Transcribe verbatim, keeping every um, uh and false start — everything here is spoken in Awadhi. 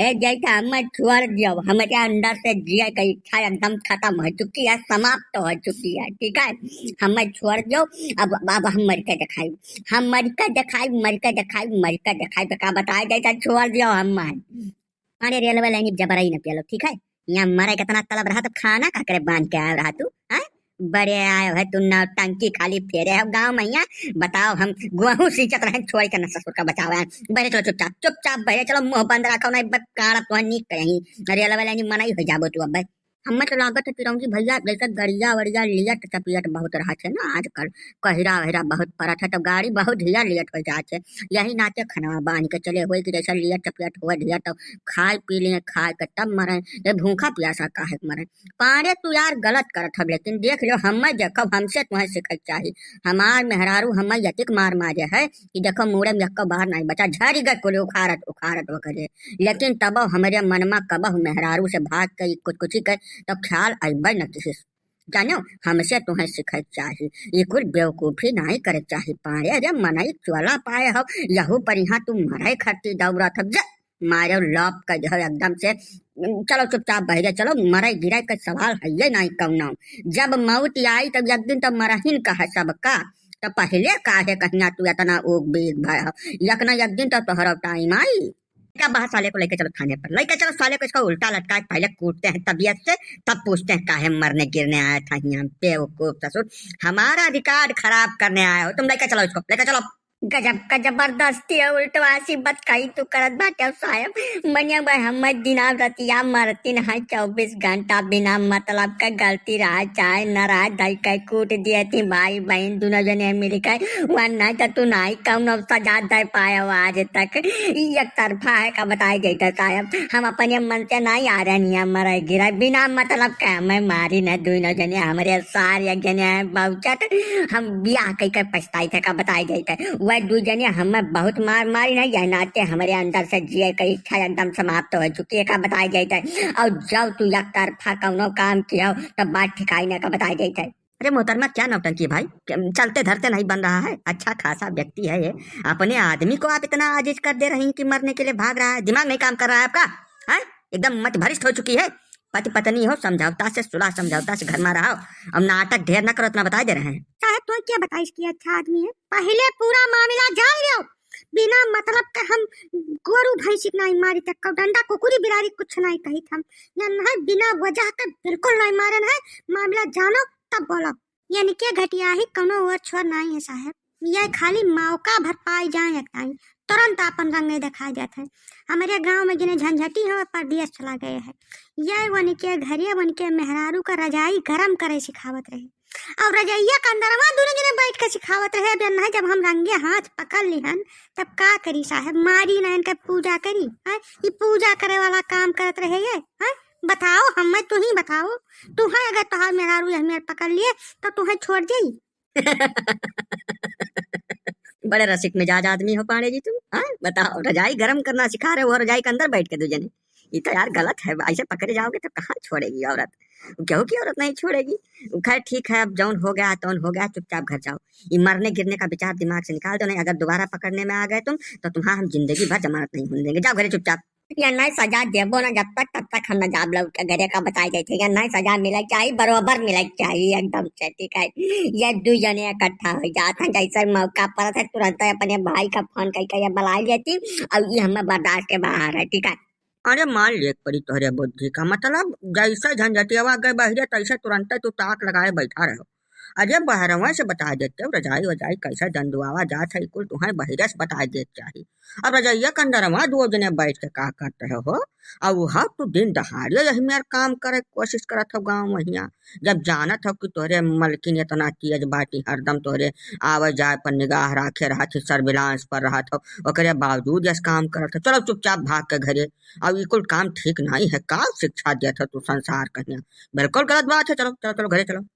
ए, जैसे हमें छोड़ दियो, हमारे अंदर से जिए के इच्छा एकदम खत्म हो चुकी है, समाप्त हो चुकी है, ठीक है? हमें छोड़ दियो, अब, अब हम मर के दिखाई, हम मर के दिखाई, मर के दिखाई, मर के दिखाई, तो का बताए, जैसे छोड़ दियो हमें। अरे रेलवे लाइन जबरई न पियलो, ठीक है? यहाँ मरे कितना तलब रहा, तो खाना का करे बांध के आयो रहा तू, हैं? बड़े आयो है तू, नौटंकी खाली फेरे हो गाँव में यहाँ। बताओ, हम गोहूँ सींचत रहे, छोड़ के न ससुर का बचावे हैं। बहरे चलो चुपचाप, चुपचाप बहरे चलो, मुंह बंद रखो, नहीं बस काड़ा तो नहीं कहीं। रेलवे लाइन मनई हो जाबो तू अब। हमें तो लागत है चिरौंजी भैया, जैसे गड़िया वड़िया लियट चपियट बहुत रहत है ना आजकल, कहिरा वहिरा बहुत पड़त है, तो गाड़ी बहुत ढिया लेट हो जात है। यही नाते खनवा बांध के चले हुए कि जैसे लियट चपियट हुए ढिया, तो खाए पी लिए, खाए के तब मरे, ये भूखा प्यासा काहे के मरे? पाड़े तू यार गलत करत हब, लेकिन देख लियो, हमें देखो, हमसे तुम्हें सीखे के चाही। हमार मेहरारू हमें यतिक मार मारे है कि देखो, मूड़े में एको बार नहीं बचा, झरी गए कुल उखाड़त उखाड़त वगैरह, लेकिन तबो हमरे मन में कबहु मेहरारू से भाग के कुछ कुछ ही कहे, तो ख्याल अइबे न किसी। जानो, हमसे तुम्हें सीखे के चाही, ये कुल बेवकूफी नहीं करे के चाही पाड़े। अरे मनई चोला पाए हो, यहू पर यहाँ तू मरे खरती दौड़त हो, जा मारो लॉप कर दे हो एकदम से। चलो चुपचाप बहरे चलो, मरे गिरे के सवाल है ये नहीं कौनो। जब मौत आई तब एक दिन तो मरहिन कहे सबका, तो पहले काहे कहिया तू इतना उग बीग भय हो? एक ना एक दिन तो तोहरो टाइम आई। का बाहर साले को लेके चलो थाने पर, लेके चलो साले को, इसको उल्टा लटका के पहले कूटते हैं तबीयत से, तब पूछते हैं काहे मरने गिरने आया था यहाँ, बेवकूफ ससुर, हमारा रिकॉर्ड खराब करने आया हो तुम, लेके चलो इसको, लेके चलो। गजब का जबरदस्ती है, उल्टवासी बतकही तू करत बाटे साहेब। मनिया भाई, हम दिना रतिया मरतिन है चउबीस घंटा बिना मतलब का, गलती रहा चाहे न रहा, धई के कूट दिए थी भाई बहन दोनों जने मिल के। वरना तो तू नाई कौनो सजा दे पायो आज तक। ई एक तरफा है का बताई जाता साहेब, हम अपने मन से नाई आ रहे नहीं, मरे गिरे बिना मतलब का हमें मारी न, दोनों जने हमरे सार एक जने हैं बाउचट, हम बियाह कई के पछताई थे का बताई जाता। वह दू जने हमें बहुत मार मारी न, यह नाते हमरे अंदर से जिए के इच्छा एकदम समाप्त हो चुकी है का बताई जाता। और जब तू एक तरफा कौनो काम किया हो, तब बात ठिकाई न का बताई जाता। अरे मोहतरमा, क्या नौटंकी भाई? क्या चलते धरते नहीं बन रहा है? अच्छा खासा व्यक्ति है ये, अपने आदमी को आप इतना आजिज कर दे रही हैं कि मरने के लिए भाग रहा है। दिमाग नहीं काम कर रहा है आपका, हैं? एकदम मत भ्रष्ट हो चुकी है। पति पत्नी हो, समझौता से, सुलह समझौता से घर में रहो। अब नाटक ढेर ना करो, इतना बता दे रहे हैं। साहेब, तो क्या बताइस कि अच्छा आदमी है? पहले पूरा मामला जान लियो। बिना मतलब के हम गोरू भैंसी के नहीं मारी तक, डंडा कुकुरी बिलारी कुछ नहीं कही हम। या नहीं, बिना वजह के बिल्कुल नहीं मारे हैं। मामला जानो तब बोलो। यानी के घटिया ही कौनो और छोर नहीं है साहेब, ये खाली मौका भर पाई जाए एक टाइम, तुरंत आपन रंग नहीं दिखाई देत है। हमारे गांव में जिन्हें झंझटी हो परदेश चला गए है, ये वनिके घरे वनिके मेहरारू का रजाई गरम करे सिखावत रहे और रजाइया के अंदरवा दोनों जने बैठ के सिखावत रहे। अब नहीं, जब हम रंगे हाथ पकड़ लिहन तब का करी साहेब, मारी ना इनके पूजा करी, हैं? ये पूजा करे वाला काम करत रहे ये, हैं? बताओ, हमें तू ही बताओ, तू है अगर तोहार मेहरारू यह मेर पकड़ लिए तो तू है छोड़ जाई। बड़े रसिक मिजाज आदमी हो पांड़े जी तुम, हाँ? बताओ, रजाई गरम करना सिखा रहे हो, रजाई के अंदर बैठ के दू जने। ये तो यार गलत है, ऐसे पकड़े जाओगे तो कहाँ छोड़ेगी औरत? केहू की औरत नहीं छोड़ेगी। खैर ठीक है, अब जौन हो गया तौन हो गया, चुपचाप घर जाओ। ये मरने गिरने का विचार दिमाग से निकाल दो, नहीं अगर दोबारा पकड़ने में आ गए तुम तो तुम्हारा हम जिंदगी भर जमानत नहीं होने देंगे। जाओ घरे चुपचाप। या नहीं सजा देबो ना जब तक, तब तक हम न जाब लौट के घरे का बताई जाए थे। या नहीं सजा मिले के चाही, बरोबर मिले के चाही एकदम से, ठीक है। ये दू जने इकट्ठा हो जात हैं, जैसे मौका पड़त है तुरंत अपने भाई का फोन करके ये बुला लेती, और ये हमें बर्दाश्त के बाहर है, ठीक है। अरे मान ले पड़ी तोहरे बुद्धि का, मतलब जैसे झंझटियावा गए बहिरे तैसे तुरंत तू ताक लगाए बैठा रहो। अरे बहरवा से बता देते हो, रजाई वजाई कैसे दंदुआवा जात है, कुल तुम्हें बहिरे से बता देत चाही। अब रजइया के अंदरवा दो जने बैठ के का करत रहे हो? अब वह तू दिन दहाड़िया यही मेर काम करे के कोशिश करत हो गाँव महिया, जब जानत हो कि तोहरे मलकिन इतना तेज बाटी, हरदम तोहरे आवे जाए पर निगाह राखे रहत ही, सर्विलांस पर रहत हो, ओकरे बावजूद यस काम करत हो। चलो चुपचाप भाग के घरे। अब ई कुल काम ठीक नहीं है, का शिक्षा देत हो तू संसार कहिया? बिल्कुल गलत बात है। चलो चलो चलो घरे चलो।